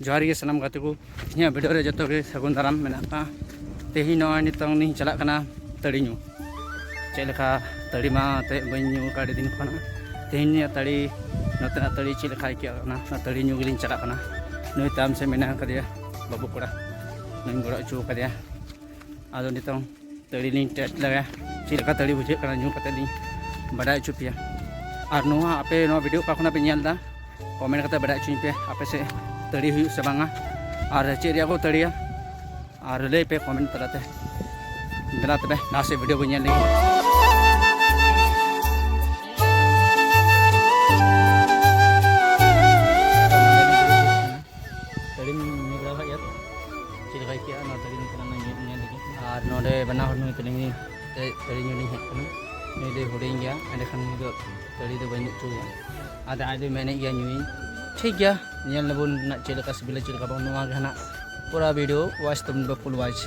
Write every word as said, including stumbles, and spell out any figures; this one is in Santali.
ᱡᱚᱦᱟᱨ ᱜᱮ ᱥᱟᱱᱟᱢ ᱜᱟᱛᱮ ᱠᱚ, ᱤᱧᱟᱹᱜ ᱵᱷᱤᱰᱤᱭᱳ ᱨᱮ ᱡᱚᱛᱚ ᱜᱮ ᱥᱟᱹᱜᱩᱱ ᱫᱟᱨᱟᱢ ᱢᱮᱱᱟᱜ ᱠᱚᱣᱟ᱾ ᱛᱮᱦᱮᱧ ᱱᱚᱜᱼᱚᱭ ᱱᱤᱛᱚᱝ ᱤᱧ ᱪᱟᱞᱟᱜ ᱠᱟᱱᱟ ᱛᱟᱹᱲᱤ ᱧᱩ᱾ ᱪᱮᱫ ᱞᱮᱠᱟ ᱛᱟᱹᱲᱤ ᱢᱟ ᱮᱱᱛᱮᱫ ᱵᱟᱹᱧ ᱧᱩ ᱟᱠᱟᱫ ᱟᱹᱰᱤ ᱫᱤᱱ ᱠᱷᱚᱱᱟᱜ᱾ ᱛᱮᱦᱮᱧ ᱛᱟᱹᱲᱤ, ᱱᱚᱛᱮᱱᱟᱜ ᱛᱟᱹᱲᱤ ᱪᱮᱫ ᱞᱮᱠᱟ ᱟᱹᱭᱠᱟᱹᱜ ᱠᱟᱱᱟ, ᱚᱱᱟ ᱛᱟᱹᱲᱤ ᱧᱩ ᱜᱮᱞᱤᱧ ᱪᱟᱞᱟᱜ ᱠᱟᱱᱟ᱾ ᱱᱩᱭ ᱛᱟᱭᱚᱢ ᱥᱮᱫ ᱢᱮᱱᱟᱜ ᱟᱠᱟᱫᱮᱭᱟ ᱵᱟᱹᱵᱩ ᱠᱚᱲᱟ, ᱱᱩᱭᱤᱧ ᱜᱚᱲᱚ ᱦᱚᱪᱚ ᱟᱠᱟᱫᱮᱭᱟ᱾ ᱟᱫᱚ ᱱᱤᱛᱚᱝ ᱛᱟᱹᱲᱤ ᱞᱤᱧ ᱴᱮᱥᱴ ᱞᱮᱜᱟ, ᱪᱮᱫ ᱞᱮᱠᱟ ᱛᱟᱹᱲᱤ ᱵᱩᱡᱷᱟᱹᱜ ᱠᱟᱱᱟ, ᱧᱩ ᱠᱟᱛᱮ ᱞᱤᱧ ᱵᱟᱰᱟᱭ ᱦᱚᱪᱚ ᱯᱮᱭᱟ᱾ ᱟᱨ ᱱᱚᱣᱟ ᱟᱯᱮ ᱱᱚᱣᱟ ᱵᱷᱤᱰᱤᱭᱳ ᱚᱠᱟ ᱠᱷᱚᱱᱟᱜ ᱯᱮ ᱧᱮᱞ ᱮᱫᱟ, ᱠᱚᱢᱮᱱᱴ ᱠᱟᱛᱮ ᱵᱟᱰᱟᱭ ᱦᱚᱪᱚᱧ ᱯᱮ, ᱟᱯᱮ ᱥᱮᱫ ᱛᱟᱹᱲᱤ ᱦᱩᱭᱩᱜ ᱥᱮ ᱵᱟᱝᱟ, ᱟᱨ ᱪᱮᱫ ᱨᱮᱭᱟᱜ ᱠᱚ ᱛᱟᱹᱲᱤᱭᱟ, ᱟᱨ ᱞᱟᱹᱭ ᱯᱮ ᱠᱚᱢᱮᱱᱴ ᱛᱟᱞᱟᱛᱮ᱾ ᱫᱮᱞᱟ ᱛᱚᱵᱮ ᱞᱟᱦᱟ ᱥᱮᱫ ᱵᱷᱤᱰᱤᱭᱳ ᱵᱚᱱ ᱧᱮᱞ ᱞᱮᱜᱮ᱾ ᱛᱟᱹᱲᱤᱢ ᱧᱩ ᱵᱟᱲᱟ ᱟᱠᱟᱫ ᱜᱮᱭᱟ ᱛᱚ? ᱪᱮᱫ ᱞᱮᱠᱟ ᱟᱹᱭᱠᱟᱹᱜᱼᱟ ᱱᱚᱣᱟ ᱛᱟᱹᱲᱤ ᱧᱩ ᱠᱟᱱᱟ, ᱧᱩ ᱧᱮᱞ ᱞᱟᱹᱜᱤᱫ? ᱟᱨ ᱱᱚᱰᱮ ᱵᱟᱱᱟ ᱦᱚᱲ ᱱᱩᱭ ᱛᱟᱹᱞᱤᱧ ᱛᱮ ᱛᱟᱹᱲᱤ ᱧᱩ ᱞᱤᱧ ᱦᱮᱡ ᱟᱠᱟᱱᱟ᱾ ᱱᱩᱭ ᱫᱚᱭ ᱦᱩᱰᱤᱧ ᱜᱮᱭᱟ, ᱮᱸᱰᱮᱠᱷᱟᱱ ᱱᱩᱭ ᱫᱚ ᱛᱟᱹᱲᱤ ᱫᱚ ᱵᱟᱹᱧ ᱧᱩ ᱦᱚᱪᱚ ᱜᱮᱭᱟ᱾ ᱟᱨ ᱟᱡ ᱫᱚᱭ ᱢᱮᱱᱮᱫ ᱜᱮᱭᱟ ᱧᱩᱭᱤᱧ᱾ ᱴᱷᱤᱠ ᱜᱮᱭᱟ, ᱧᱮᱞ ᱞᱮᱵᱚᱱ ᱱᱟᱜ ᱪᱮᱫ ᱞᱮᱠᱟ ᱥᱤᱵᱤᱞᱟ, ᱪᱮᱫ ᱞᱮᱠᱟ ᱵᱟᱝ᱾ ᱱᱚᱣᱟ ᱜᱮ ᱦᱟᱸᱜ ᱯᱩᱨᱟᱹ ᱵᱷᱤᱰᱤᱭᱳ ᱣᱟᱪ ᱛᱟᱵᱚᱱ ᱯᱮ, ᱯᱷᱩᱞ ᱣᱟᱪ᱾